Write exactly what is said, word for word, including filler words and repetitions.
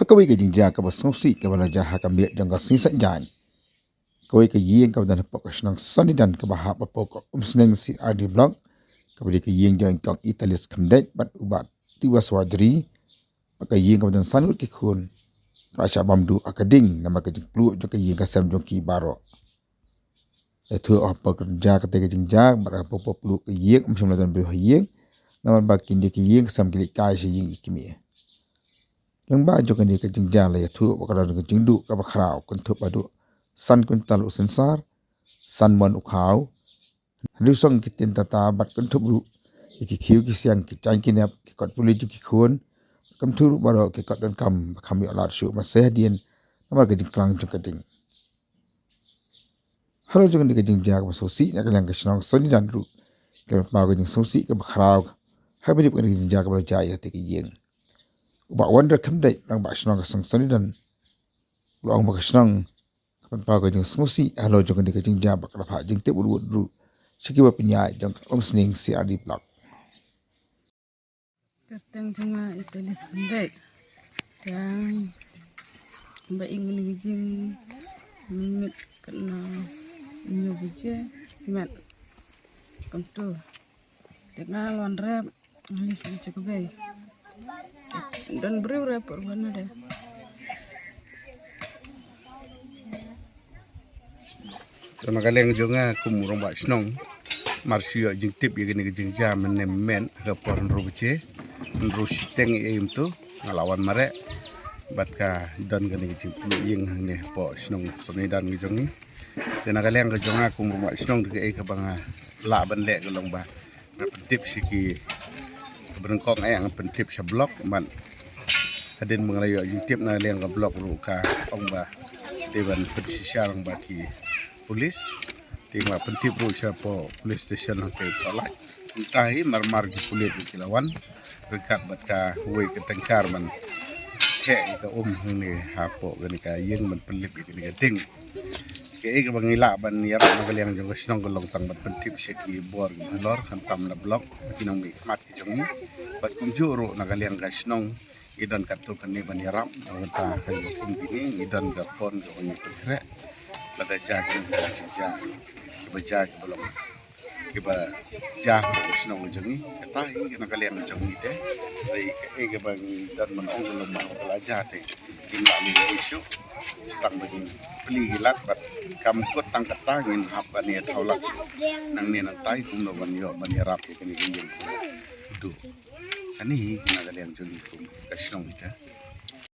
Bad kawei ka jingjia kaba sngewsih kaba la jia ha ka miet jong ka sngi Saitjaiñ. Kawei ka ïing kaba don hapoh ka shnong Sonidan kaba hap hapoh ka Umsning C R D Block, kaba dei ka ïing jong i Kong Italis Khymdeit bad u Bah Tiwa Swajri, bad ka ïing kaba don san ngut ki khun, ka la shah bam duh ha ka ding namar ka jingpluh jong ka ïing ka sem jong ki baroh. La ïathuh ha por kynja kata ka jingjia bad ha por ba pluh ka ïing, ym shym la don briew ha ïing, namar ba kine ki ïing ki sem ki leit kai sha ïing ki kmie. Lyngba jong kane ka jingjia la ïathuh ba ka don ka jingduh kaba khraw, kynthup haduh san kwintal u synsar, san mon u khaw, haduh song ki tin tata bad kynthup ruh ïa ki khiew ki siang, ki jaiñ ki nep, ki kot pule jong ki khun, kynthup ruh baroh ki kot donkam ba kham ïoh lad shuh ban sei hadien namar ka jingklang jong ka ding. Halor jong kane ka jingjia kaba sngewsih, na ka liang ka shnong Sonidan ruh ki la pynpaw ka jingsngewsih kaba khraw ha kaba dei kane ka jingjia kaba la jia ïa kata ka ïing. U Bah Wonder Khymdeit, rangbah shnong ka shnong Sonidan, u la ong ba ka shnong ka pynpaw ka jingsngewsih halor jong kane ka jingjia bad ka la phah jingtip wut wut ruh sha kiba pynïaid jong ka Umsning C R D Block. Kyrteng jong nga Italis Khymdeit. Tang ba ing ni jing minit kena nyu bije met. Kam tu. Tengah luan rep. Ni si cakap bai. Don briew rep por mana deh. Te na ka liang jong nga kum u rangbah shnong, mar shu ïoh jingtip ïa kane ka jingjia mynne mynmiet ha ka por hynriew baje, hynriew shiteng ïa im tu, nga la wan mareh bad ka don kane ka jingpluh ïing hangne hapoh shnong Sonidan ka jong ngi. Te na ka liang ka jong nga kum u rangbah shnong, te kaei kaba nga lah ban leh ka long ba nga pyntip sha ki, kaba nyngkong eh nga pyntip sha block, bad hadien ba nga la ïoh jingtip na liang ka block ruh ka ong ba te ban pynshisha lang bad ki police. Te nga la pyntip ruh sha poh police station hangtei Salai. Mynta hi marmar ki pulit ruh ki la wan ryngkat bad kawei ka tankar ban theh ïa ka um hangne hapoh kane ka ïing ban pynlip ïa kane ka ding. Kaei kaba ngi lah ban ïarap na ka liang jong ka shnong ka long tang ban pyntip sha ki bor ki halor, khamtam na block, ki nongmihkhmat ki jong ngi. Bad kumjuh ruh na ka liang ka shnong ngi don katto katne ban ïarap, na ka bynta ka kum kine ngi don ka phone kaba ngi pynkhreh. Lada jia ki jia, kiba jia kiba long, kiba jia ha ka shnong ka jong ngi, kata hi na ka liang ka jong ngi te. Hynrei kaei kaba ngi don ban ong ka long ba ka la jia te, ngim lah lynti shuh. Tang ba ngin plie ki lad bad kam kut tang kata, ngin hap ban ïa thaw lad shuh nangne nangtai kumno ban ïoh ban ïarap ïa kane ka ïing. Duh. Kane hi na ka liang jong ngi kum ka shnong ita.